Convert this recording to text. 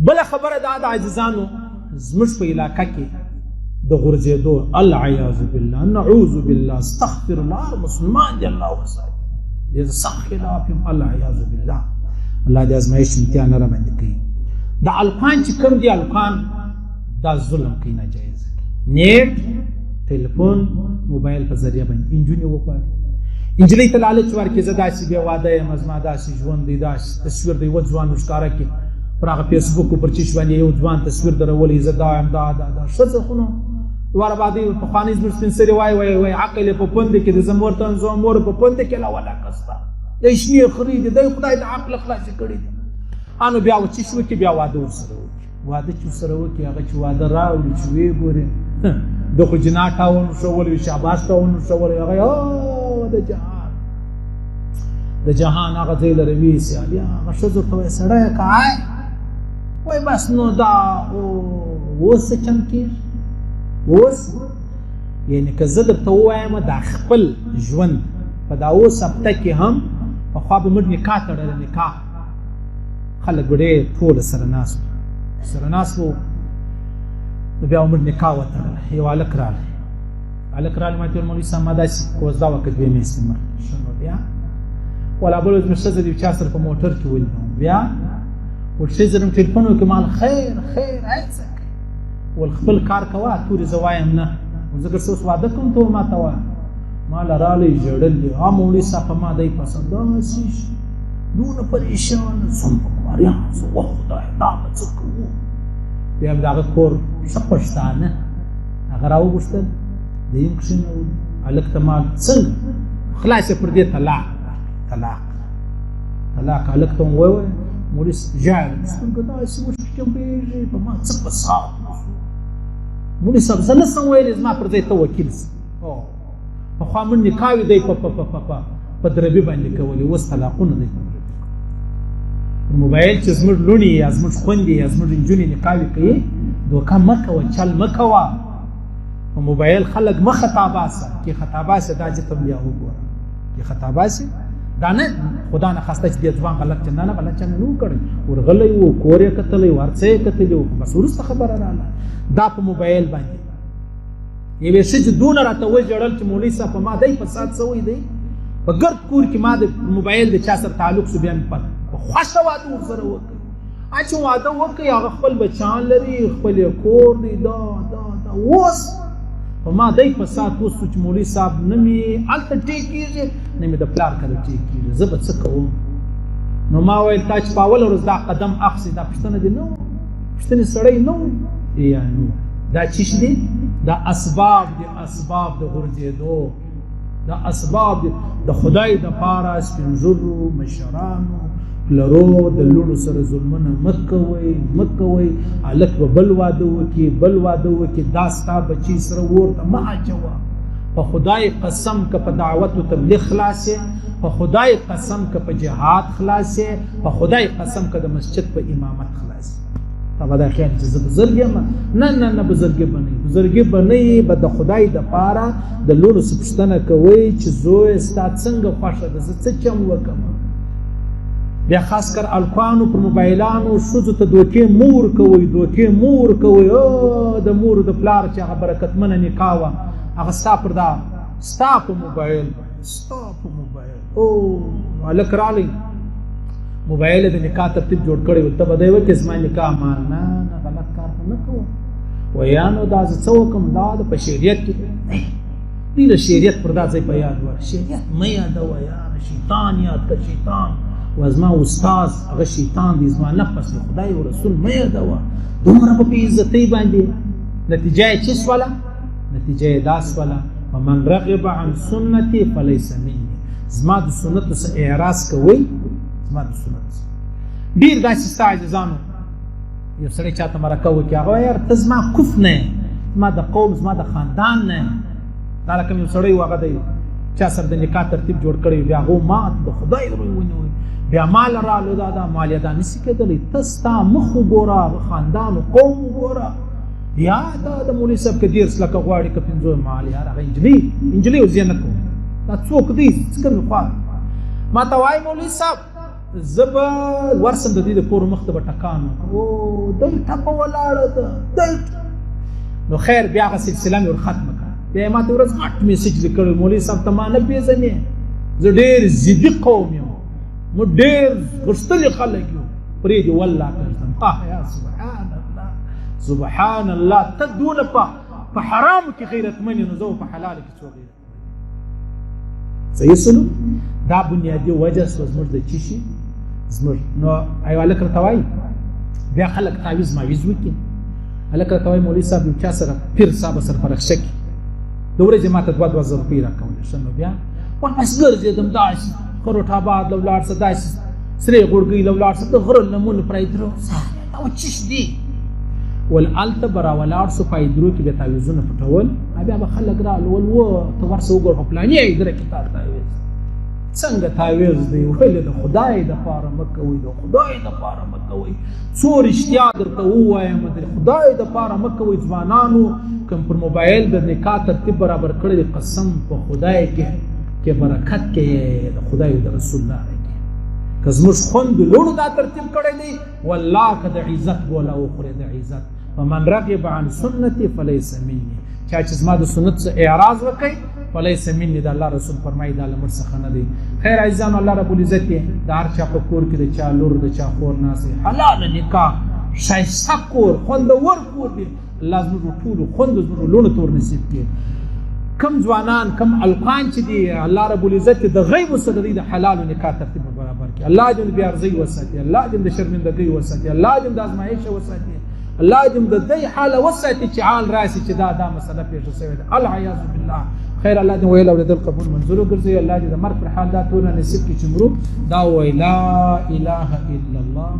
بله خبره دا ده عزیزانو، زموږ په علاقه کې د غورځېدو، العیاذ بالله، نعوذ بالله، استغفر الله، مسلمان دی الله وساتي، دې زه سخت خلاف یم، العیاذ بالله، الله دې ازمایښت امتحان نه راباندې کوي. د الکان چې کوم دي، الکان دا ظلم کوي، ناجایز نیټ، ټلیفون، موبایل په ذریعه باندې انجونې وغواړي، نجلۍ ته لالچ ورکړي، زه داسې بې واده یم، زما داسې ژوند دی، داسې تصویر دی، یوه ځوان ښکاره کړي پر هغه فیسبوک پر چیش باندې یو ځوان تصویر درولی، زه دا یم، دا دا دا ښځه خو نو واره باندې پخواني زموږ سپین سري وایي، وایي وایي عقل یې په پوندې کې دی، زه مور ته زه مور په پوندې کې لا ولاکه ستا دی شنې خرې دي، دی خدای د عقل خلاصې کړي دي. انو بیا چې شو کې بیا واده ورسره وکړي، واده چې ورسره وکړي، هغه چې واده راوړي چې ویې ګوري، د خو جناح ټاون ښوولی، شهباز ټاون ښوولی، هغه د جهان د جهان هغه ځای لره ویسي، بیا هغه ښځه ورته وایي سړیه که آی وایي بس نو دا اوس څه چم کېږي اوس؟ یعنې که زه درته ووایم دا خپل ژوند په دا اوس هفته کې هم، پخوا به موږ نکاح تړله، نکاح خلک به ډېر ټوله سره ناست وو، سره ناست وو، نو بیا موږ نکاح وتړله. یو هلک راغی، هلک راغی ما ته ویل مولوي صاحب ما داسې کوزده وکړه 2 میاشتې مخکې. ښه نو بیا ولا بل ورځ مې ښځه د یو چا سره په موټر کې ولیدم، بیا ور ښځې سره مې ټلیفون وکړ، مال خیر خیر هېڅ ول خپل کار کوه، تورې زه وایم نه، ځکه چې اوس واده کوم ته ما ته وایه. ما له راغلی ژړل دي، ها مولوي صاحب په ما دی پسند داسې دونه پریشان زم په کواریان زه وه خدای دا به څه کوو. بیا مې د هغه کور ښه پښتانه هغه راوغوښتل، دی یې هم کښېنولو، هلک ته ما څنګه خلاص یې پر دې طلاق طلاق طلاق هلک ته مې وویل مولوي ژاړي، سترګه داسې وشو چې جنبېږي، په ما څه فساد وشو مولوي صاحب، زه نه سم ویلی، زما پر ځای ته وکیل سه. پخوا موږ نکاوې دی په په په په په دربي باندې کولې، اوس طلاقونه دی په دربي کوو. موبایل چې زموږ لوڼې یا زموږ خوندې یا زموږ نجونې نکاوې کوي، دوکه مه کوه، چل مه کوه، په موبایل خلک مه خطا باسه، کې خطا باسه دا چې ته بیا وګوره کې خطا باسي، دا نه خدا نه خواسته چې دې ځوان غلط چنده نه غلط چنده نه و کړی، ورغلی و، کور یې کتلی و، هر څه یې کتلي و، بس وروسته خبره راغله. دا په موبایل باندې یوې ښځې دونه راته وژړل چې مولوي صاحب په ما دی فساد سوی دی، په ګرد کور کې ما د موبایل د چا سره تعلق سو، بیا مې په خوښه واده ورسره وکړ. چې واده وکړي هغه خپل بچیان لري، خپل یې کور دی، دا دا دا اوس په ما دی فساد وسو چې مولوي صاحب نه مې هلته ټیکېږي نه مې د پلار کره ټیکېږي، زه به څه کوم؟ نو ما ویل تا چې په اوله ورځ دا قدم اخلي دا پوښتنه دې نه وه، پوښتنې سړی نه و، یا نو دا چیش دي؟ دا اسباب دي، اسباب د غورځېدو، دا اسباب دي. د خدای د پاره سپینږیرو مشرانو پلرو د لوڼو سره ظلمونه مه کوئ، مه کوئ. هلک به بل واده وکړي، بل واده وکړي، دا ستا بچي سره ور ته مه اچوه. په خدای قسم که په دعوت و تبلیغ خلاص یې، په خدای قسم که په جهاد خلاص یې، په خدای قسم که د مسجد په امامت خلاص یې. تا به دا خیال چې زه بزرګ یم، نه نه نه، بزرګي به نه یې، بزرګي به نه یې، به د خدای دپاره د لوڼو څخه پوښتنه کوئ چې زوی ستا څنګه خوښه ده، زه څه چم وکړم. بیا خاص کر الکانو پر موبایلانو ښځو ته دوکې مه ورکوئ، دوکې مه ورکوئ. د مور د پلار چې هغه برکتمنه نکاح وه، هغه ستا پر دا ستا په موبایل، ستا په موبایل. او هلک راغی، موبایل د نکاح ترتیب جوړ کړی و، ته به دی وکړې زما نکاح؟ ما نه نه، غلط کار خو نه کوم. ویا نو دا زه څه وکړم؟ دا د په شریعت کې دوی د شریعت پر دا ځای په یاد وه، شریعت مه یادوه یاره، شیطان یاد که، شیطان و زما استاد هغه شیطان دی، زما نفس دی، خدای او رسول مه یادوه. دومره په بې عزتۍ باندې نتیجه یې څه سوله؟ نتیجه یې دا سوله، ومن رغب عن سنتي فلیس مني. زما د سنتو څخه اعراض کوئ، زما د سنتو څخه. ډېر داسې ستا عزیزانو یو سړی چاته مرکه وکړي، هغه وایي یار ته زما کوف نه یې، زما د قوم زما د خاندان نه یې. دا لکه یو سړی و، هغه دی چا سره د نکاح ترتیب جوړ کړی، بیا هغه مات د خدای روی ونیوی، بیا مال رالو، دا دا مال یې دا نسي کېدلی، ته ستا مخ وګوره، هغه خاندان او قوم وګوره. یا دا د مولوي صاحب که 30 لکه غواړي که 5 مال، یار هغه نجلۍ نجلۍ او زه نه کوم، دا څوک دی، څه کومې خوا؟ ما ته وایي مولوي صاحب زه به ورسم د دې د کور مخ ته به ټکان وکړم، او دی ټپه ولاړه ده دی. نو خیر بیا هغه سلسله مې ور ختمه کړه. بیا یې ما ته ورځ غټ میسج لیکلی، مولوي صاحب ته ما نه پېژنې، زه ډېر ضدي قوم یم، موږ ډېر غښتلي خلک یو، پرېږدي والله که ځم. یا سبحان الله سبحان الله، ته دونه په حرامو کې غیرتمن یې، نو زه په حلالو کې څو غیرتمن. صحیح سنو دا بنیادي وجه سوه زموږ د چی شي زموږ. نو یو هلک راته وایي، بیا خلک تعویذ ماویز وکړي، هلک راته وایي مولوي صاحب یو چا سره پیر صاحب سره په رخصه کې د ورځې ما ته 2-2 زره روپۍ راکولې. ښه نو بیا ورپس ګرځېدم داسې خروټ آباد له ولاړ سه، داسې سرې غوړګۍ له ولاړ سه، د غره لمنو پر ایدرو دا چیش دي، ول هلته به راولاړ سو په ایدرو کې به تعویذونه پټول، بیا به خلک رالول، و ته ورسه وګوره په فلاني ایدره کې تا تعویذ څنګه تعویذ دی، ولې د خدای دپاره مه کوئ، د خدای دپاره مه کوئ، څو رښتیا درته ووایم، د خدای دپاره مه کوئ. ځوانانو کوم پر موبایل د نکاح ترتیب برابر کړی دی، قسم په خدای کې کې برکت کې د خدای او د رسول لاره کې که زموږ خوندو لوڼو دا ترتیب کړی دی، والله که د عزت ګوله وخورې د عزت. فمن رغب عن سنتي فليس مني، چا چې زما د سنت څخه اعراض وکړي فليس مني، د الله رسول فرمایي دا له موږ څخه نه دی. خیر عزیزانو، الله رب العزت یې د هر چا په کور کې د چا لور د چا خور ناست دی، حلاله نکاح، ښایسته کور، خوندور کور دی، الله زموږ ټولو خوندو زموږ لوڼو ته ورنصیب کړي. کم ځوانان کم القان چې دي، الله رب العزت د غیب سره دی د حلالو نکاح ترتیب برابر کړي. الله دې بې ارزۍ وساتي، الله دې د شرمندګۍ وساتي، الله دې د ازمایښ وساتي، الله دې د دې حاله وساتي چې حال راسي چې دا دا مسله پېښه شوې ده، العیاذ بالله. خیر الله دې ویل اورېدل قبول منظور وګرځوي، الله دې د مرګ پر حال دا ټول نصیب کړي چې مرو دا وایي لا اله الا الله.